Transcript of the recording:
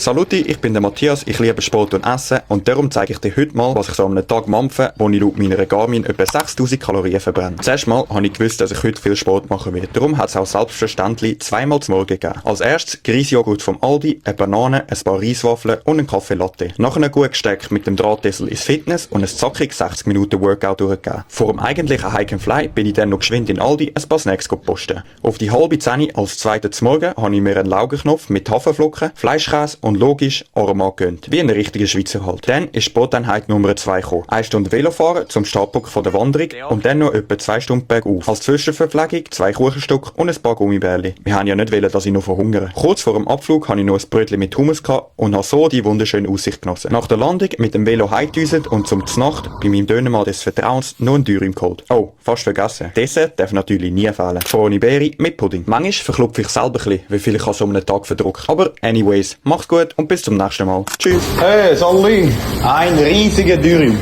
Saluti, ich bin der Matthias, ich liebe Sport und Essen und darum zeige ich dir heute mal, was ich so an einem Tag mampfe, wo ich laut meiner Garmin etwa 6000 Kalorien verbrenne. Zuerst mal habe ich gewusst, dass ich heute viel Sport machen werde. Darum hat es auch selbstverständlich zweimal zum Morgen gegeben. Als erstes Grießjoghurt vom Aldi, eine Banane, ein paar Reiswaffeln und einen Kaffee Latte. Nachher gut gesteckt mit dem Drahtesel ins Fitness und ein zackig 60 Minuten Workout durchgegeben. Vor dem eigentlichen Hike and Fly bin ich dann noch geschwind in Aldi ein paar Snacks posten. Auf die halbe 10 als zweiten zum Morgen habe ich mir einen Laugenknopf mit Haferflocken, Fleischkäse und logisch Aromat gönnt. Wie ein richtiger Schweizer halt. Dann ist Sporteinheit Nummer 2 gekommen. 1 Stunde Velofahren zum Startpunkt von der Wanderung und dann noch etwa 2 Stunden bergauf. Als Zwischenverpflegung 2 Kuchenstück und ein paar Gummibärli. Wir haben ja nicht wollen, dass ich noch verhungere. Kurz vor dem Abflug habe ich noch ein Brötchen mit Hummus gehabt und habe so die wunderschöne Aussicht genossen. Nach der Landung mit dem Velo heimgedüset und zum Znacht bei meinem Dönermann des Vertrauens noch ein Dürüm geholt. Oh, fast vergessen. Dessert darf natürlich nie fehlen. Froni Beere mit Pudding. Manchmal verklopfe ich selber ein bisschen, wie viel ich an so einem Tag verdrucke. Aber anyways, macht's gut und bis zum nächsten Mal. Tschüss. Hey, Sally, ein riesiger Dürüm.